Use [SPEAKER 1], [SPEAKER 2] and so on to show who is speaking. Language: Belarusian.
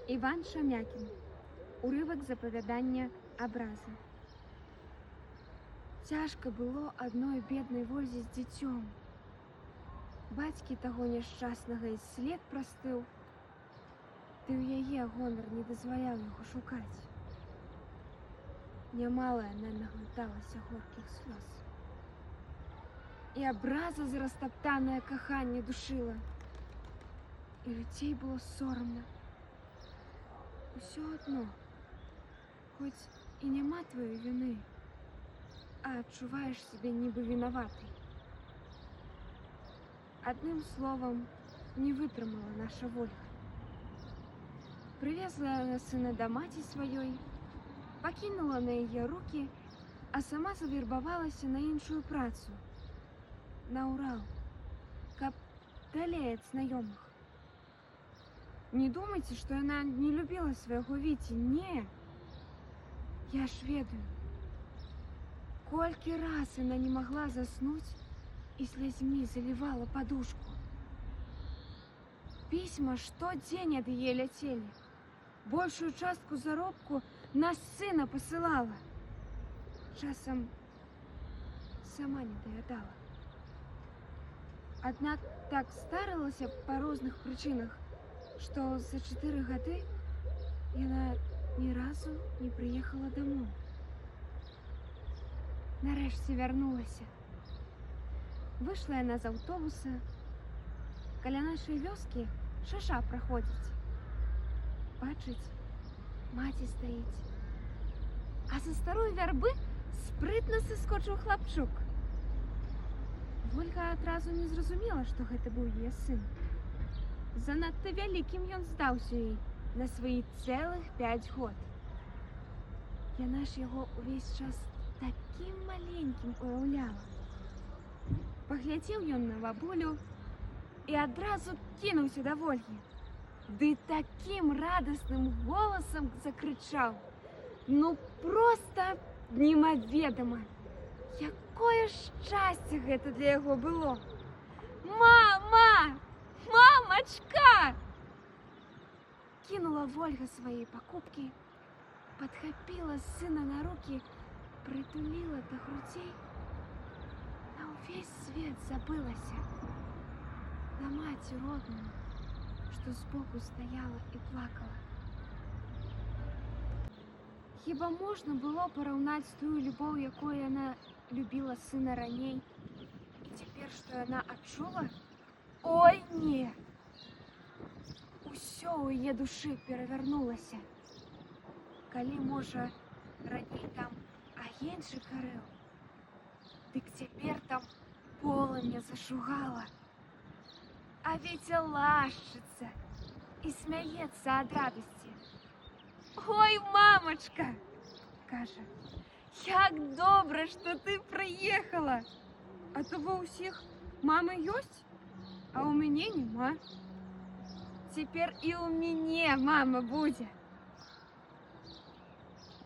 [SPEAKER 1] Іван Шамякін. Урывак з апавядання «Абраза». Цяжка было адной беднай Вользе з дзіцём. Бацькі таго няшчаснага і след прастыў, ды ў яе гонар не дазваляў яго шукаць. Нямала яна наглыталася горкіх слёз. І абраза за растаптанае каханне душыла. І людзей было сорамна. Усё адно, хоць і няма тваёй віны, а адчуваеш сябе нібы вінаватай. Адным словам, не вытрымала наша Вольга. Прывезла яна сына да маці сваёй, пакінула на яе рукі, а сама завербавалася на іншую працу, на Урал, каб далей ад знаёмых. Не думайце, што яна не любіла свайго Віці, не. Я ж ведаю. Колькі раз яна не магла заснуць і слязьмі залівала падушку. Пісьма штодзень ад яе ляцелі. Большую частку заробку на сына пасылала. Часам сама не даядала. Аднак так старылася па розных прычынах, што за 4 гады яна ні разу не прыехала дамоў. Нарэшце вярнулася. Выйшла яна з аўтобуса. Каля нашай вёскі шаша праходзіць. Бачыць, маці стаіць. А са старой вярбы спрытна саскочыў хлапчук. Вольга адразу не зразумела, што гэта быў яе сын. Занадта вялікім ён здаўся ёй на свае цэлых 5 год. Яна ж яго ўвесь час такім маленькім уяўляла. Паглядзеў ён на бабулю і адразу кінуўся да Вольгі. Ды такім радасным голасам закрычаў. Ну проста немаведама. Якое шчасце гэта для яго было. Мама! Мамачка! Кінула Вольга свае пакупкі, падхапіла сына на рукі, прытуліла да грудзей. На ўвесь свет забылася. На маці родную, што збоку стаяла і плакала. Хіба можна было параўнаць тую любоў, якую яна любіла сына раней, і цяпер, што яна адчула? Ой, не! Усё ў яе душы перавярнулася. Калі, можа, раней там агеньчык гарэў, дык цяпер там полымя зашугала. А Віця лашчыцца і смяецца ад радасці. «Ой, мамачка, — кажа, — як добра, што ты прыехала. А то ва ўсіх мамы ёсць, а ў мяне няма. Цяпер і ў мяне мама будзе».